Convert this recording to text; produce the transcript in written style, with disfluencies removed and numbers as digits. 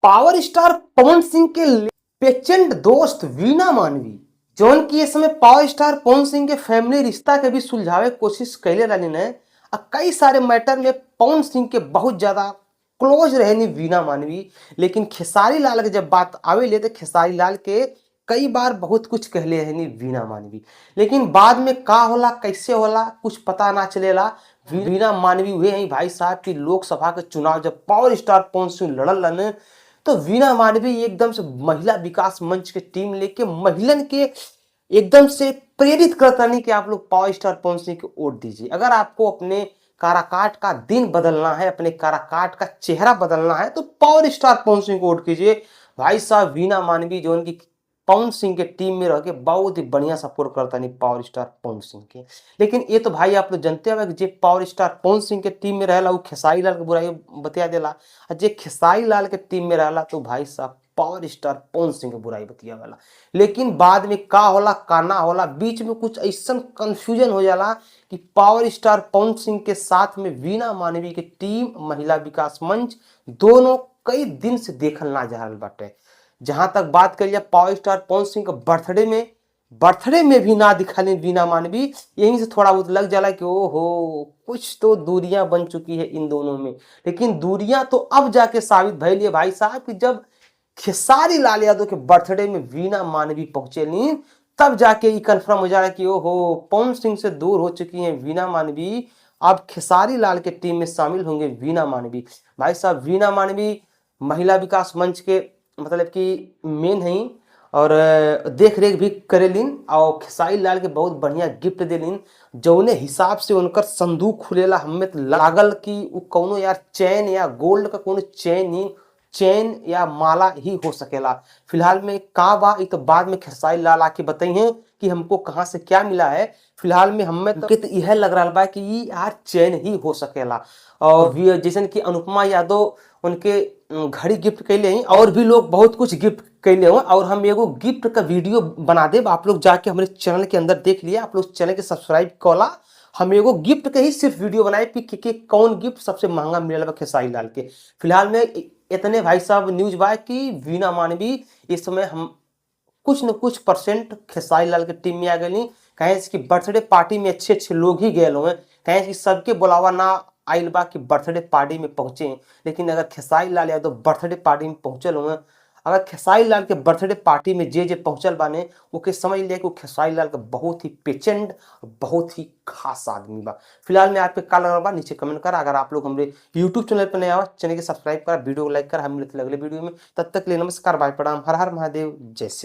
Power star Pawan Singh के पेचेंट दोस्त वीणा मानवी, जौन की इस समय पावर स्टार पवन सिंह के फैमिली रिश्ता के भी सुलझावे कोशिश कैले रहनी ने। आ कई सारे मैटर में पवन सिंह के बहुत ज्यादा क्लोज रहनी वीणा मानवी। लेकिन खेसारी लाल के जब बात आवेले तो खेसारी लाल के कई बार बहुत कुछ कहले रहनी वीणा मानवी। लेकिन बाद में का होला, कैसे होला, कुछ पता ना चलेला। वीणा मानवी हुए हैं भाई साहब की लोकसभा के चुनाव जब पावर स्टार पवन सिंह लड़ल रहने तो वीणा मानवी एकदम से महिला विकास मंच के टीम लेके महिलन के एकदम से प्रेरित करता नहीं कि आप लोग पावर स्टार पवन सिंह को वोट दीजिए। अगर आपको अपने काराकाट का दिन बदलना है, अपने काराकाट का चेहरा बदलना है तो पावर स्टार पवन सिंह को वोट कीजिए। भाई साहब वीणा मानवी जो उनकी पवन सिंह के टीम में रह के बहुत ही बढ़िया सपोर्ट करता नहीं पावर स्टार पवन सिंह के। लेकिन ये तो भाई आप लोग जानते हैं कि जे पावर स्टार पवन सिंह के टीम में रहेला वो खेसारी लाल के बुराई बतिया देला, और जे खेसारी लाल के टीम में रहेला तो भाई साहब पावर स्टार पवन सिंह के बुराई बतिया वाला। लेकिन बाद में का होला का ना होला, बीच में कुछ ऐसा कंफ्यूजन हो जाला कि पावर स्टार पवन सिंह के साथ में वीणा मानवी के टीम महिला विकास मंच दोनों कई दिन से देखल ना जा रहल बाटे। जहां तक बात करिए पावर स्टार पवन सिंह के बर्थडे में भी ना दिखाने वीणा मानवी, यहीं से थोड़ा बहुत लग जाला कि ओहो कुछ तो दूरियां बन चुकी है इन दोनों में। लेकिन दूरियां तो अब जाके साबित भइल है भाई साहब कि जब खेसारी लाल यादव के बर्थडे में वीणा मानवी पहुंचेली तब जाके ये कंफर्म हो जा रहा है कि ओहो पवन सिंह से दूर हो चुकी हैं वीणा मानवी, अब खेसारी लाल के टीम में शामिल होंगे वीणा मानवी। भाई साहब वीणा मानवी महिला विकास मंच के मतलब कि मेन है और देख रेख भी करेलिन और खेसारी लाल के बहुत बढ़िया गिफ्ट देलिन। जौने हिसाब से उनकर संदूक खुलेला हमें तो लागल कि उ कौनो यार चैन या गोल्ड का कोनो चैन ही चैन या माला ही हो सकेला। फिलहाल में का बा ई तो बाद में खेसारी लाल आके बताई हैं कि हमको कहाँ से क्या मिला है। फिलहाल में हमें तो यह लग रहा बा कि ई यार चैन ही हो सकेला। और जैसन कि अनुपमा यादव उनके घड़ी गिफ्ट कैले हैं और भी लोग बहुत कुछ गिफ्ट कैले हो और हम एगो गिफ्ट का वीडियो बना देब, आप लोग जाके हमारे चैनल के अंदर देख लिए, आप लोग चैनल के सब्सक्राइब कला। हम एगो गिफ्ट के ही सिर्फ वीडियो बनाए कि कौन गिफ्ट सबसे महंगा मिलल बा खेसारी लाल के। फिलहाल में इतने भाई साहब न्यूज बा कि वीणा मानवी इस समय हम कुछ न कुछ परसेंट खेसारी लाल के टीम में आ गई। कहें कि बर्थडे पार्टी में अच्छे अच्छे लोग ही गए हुए, कहें कि सबके बुलावा ना आइल बा कि बर्थडे पार्टी में पहुंचे। लेकिन अगर खेसारी लाल यादव बर्थडे पार्टी में पहुंचल हुए, अगर खेसारी लाल के बर्थडे पार्टी में जे जे पहुंचल बाने ओके समझ लिया कि वो खेसारी लाल का बहुत ही पेचेंट बहुत ही खास आदमी बा। फिलहाल में आपके का लग बा नीचे कमेंट कर। अगर आप लोग हमारे यूट्यूब चैनल पर नया हो चैनल के सब्सक्राइब कर, वीडियो को लाइक कर। हम मिलते अगले वीडियो में, तब तक के लिए नमस्कार, बाय, प्रणाम, हर हर महादेव, जय श्री।